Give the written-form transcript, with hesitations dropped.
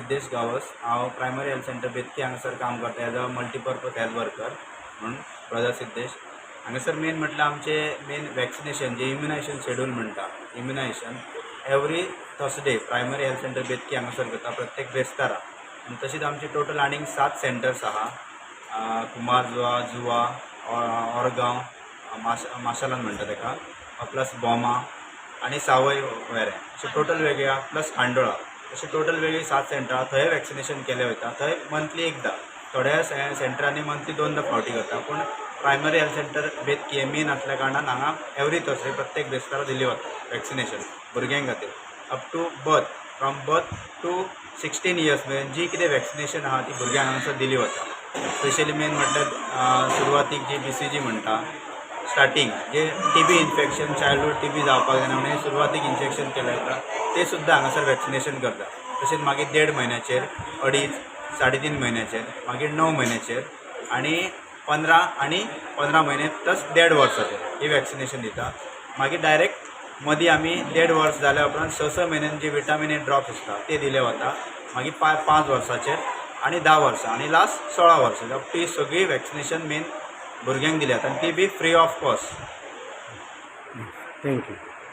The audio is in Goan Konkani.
सिद्धेश गांवस. हांव प्रायमरी हेल्थ सेंटर बेतकी हांगासर काम करता as a multipurpose health worker म्हणून. ब्रदर सिद्धेश. हांगासर मेन म्हटल्यार आमचें मेन वॅक्सिनेशन जें इम्युनायजेशन शेड्यूल म्हणटा, immunization every Thursday primary health centre Betki हांगासर करता, प्रत्येक बेस्तारा. आनी तशीच आमची टोटल आनीक सात सेंटर्स आहा, कुमारजुवा, जुवा, ओरगांव, माशालान म्हणटा ताका, प्लस बोमा आनी सावय वेरें, अशे टोटल वेगळे आहा, प्लस खांडोळा. अशे टोटल वेगळी सात सेंटरां आहा. थंय वॅक्सिनेशन केलें वयता. थंय मंथली एकदां, थोड्या सेंटरांनी मंथली दोनदां फावटी करता, पूण प्रायमरी हेल्थ सेंटर बेतकी हे मेन आसल्या कारणान हांगा एवरी थर्सडे, प्रत्येक बेस्तारा दिली वता वॅक्सिनेशन भुरग्यां खातीर. Up to birth, from birth to 16 years मेरेन जी कितें वॅक्सिनेशन आहा ती भुरग्यांक हांगासर दिली वता. स्पेशली मेन म्हटल्यार सुरवातीक जी बीसीजी म्हणटा, स्टार्टींग जे टीबी इन्फेक्शन, चायल्डहूड टीबी जावपाक जायना म्हणून सुरवातीक इंजेक्शन केलें वता, ते सुद्दां हांगासर वॅक्सिनेशन करता. तशेंच मागीर देड म्हयन्याचेर, अडीच, 3.5 म्हयन्याचेर, मागीर 9 म्हयन्याचेर आनी 15 आनी 15 म्हयने प्लस देड वर्साचेर ही वॅक्सिनेशन दिता. मागीर डायरेक्ट मदीं आमी देड वर्स जाल्या उपरांत स स म्हयन्यान जे विटामीन ए ड्रॉप्स आसता ते दिले वता. मागीर 5 वर्साचेर आनी 10 वर्सां आनी लास्ट 16 वर्सां, ती सगळी वॅक्सिनेशन मेन भुरग्यांक दिली वता आनी ती बी free of cost. Thank you.